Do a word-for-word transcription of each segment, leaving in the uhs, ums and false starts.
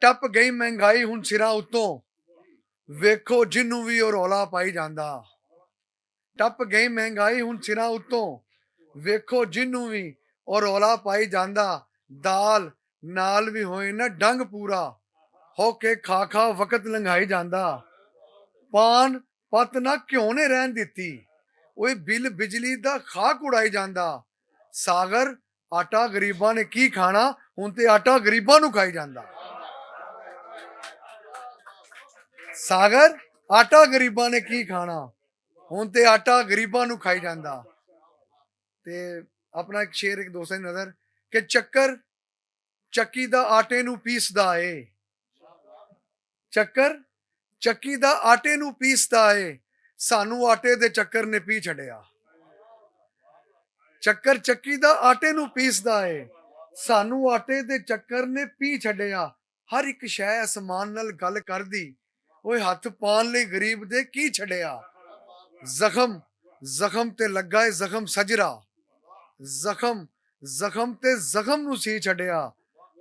ٹپ گئی مہنگائی ہن سراں اتوں، ویکھو جنوں وی او رولا پائی جاندا۔ ٹپ گئی مہنگائی ہن سراں اتوں، ویکھو جنوں وی او رولا پائی جاندا۔ دال نال وی ہوئے نہ ڈنگ پورا، ہو کے کھا کھا وقت لنگھائی جاندا۔ پان پت نہ کیوں نے رہن دتی، اوئے بل بجلی دا خاک اڑائی جاندا۔ ساگر آٹا غریباں نے کی کھانا، ہن تے آٹا غریباں نوں کھائی جاندا۔ ساگر آٹا غریباں نے کی کھانا، ہن تے آٹا غریباں نوں کھائی جاندا۔ تے اپنا ایک شعر، ایک دوستاں دی نظر، کہ چکر چکی دا آٹے نوں پیسدا اے۔ چکر چکی دا آٹے نوں پیسدا اے، سانوں آٹے دے چکر نے پی چھڈیا۔ چکر چکی دا آٹے نوں پیسدا اے، سانوں آٹے دے چکر نے پی چھڈیا۔ ہر ایک شے اسمان نال گل کردی، اوئے ہتھ پان لئی غریب دے کی چھڈیا۔ زخم زخم تے لگا اے، زخم سجرا، زخم زخم تے زخم نوں سی چھڈیا۔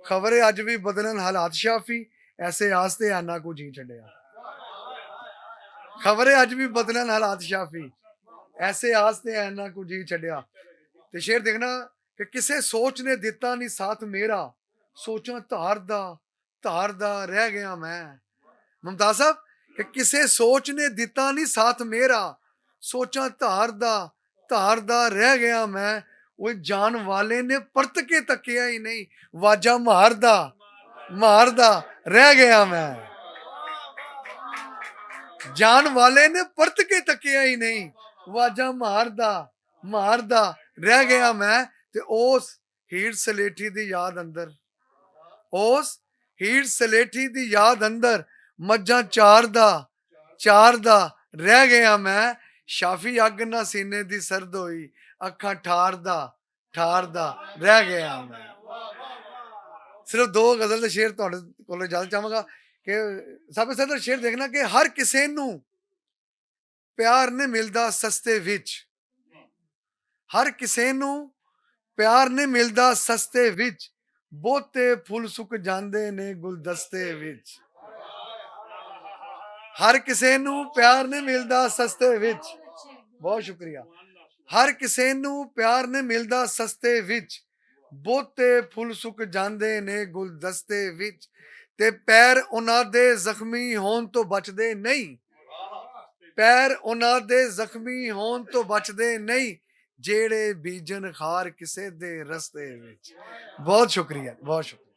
خبرے اج وی بدلن حالات شافی، ایسے آستے اینا کو جی چھڈیا۔ خبرے اج وی بدلن حالات شافی، ایسے آستے اینا کو جی چھڈیا۔ تے شعر دیکھنا کہ کسے سوچ نے دتا نہیں ساتھ میرا، سوچاں تار دا تار دا رہ گیا میں۔ ممتاز صاحب، کہ کسے سوچ نے دتا نہیں ساتھ میرا، سوچاں تار دا تار دا رہ گیا میں۔ وہ جان والے نے پرت کے تکیا ہی نہیں، واجہ مار دا مار دا رہ گیا میں۔ جان والے نے پرت کے تکیا ہی نہیں، واجہ مار دا مار دا رہ گیا میں۔ تے اوس ہیڑ سلیٹی دی یاد اندر، اوس ہیڑ سلیٹی دی یاد اندر مجھاں چار دا چار دا رہ گیا میں۔ شافی اگ نہ سینے دی سرد ہوئی، اکھاں ٹھار دا ٹھار دا رہ گیا میں۔ صرف دو غزل دے شعر تہاڈے کولوں اجازت چاہواں گا کہ سب سے شعر دیکھنا کہ ہر کسے نوں پیار نہیں ملدا سستے وچ۔ ہر کسے نوں پیار نہیں ملدا سستے وچ، بہتے پھل سک جاندے نے گلدستے وچ۔ ہر کسے نوں پیار نہیں ملدا سستے وچ۔ بہت شکریہ۔ ہر کسے نوں پیار نہیں ملدا سستے وچ، بہتے پھل سک جاندے نے گلدستے وچ۔ تے پیر انہاں دے زخمی ہون تو بچدے نہیں، پیر انہاں دے زخمی ہون تو بچدے نہیں، جیڑے بیجن خار کسے دے رستے وچ۔ بہت شکریہ، بہت شکریہ۔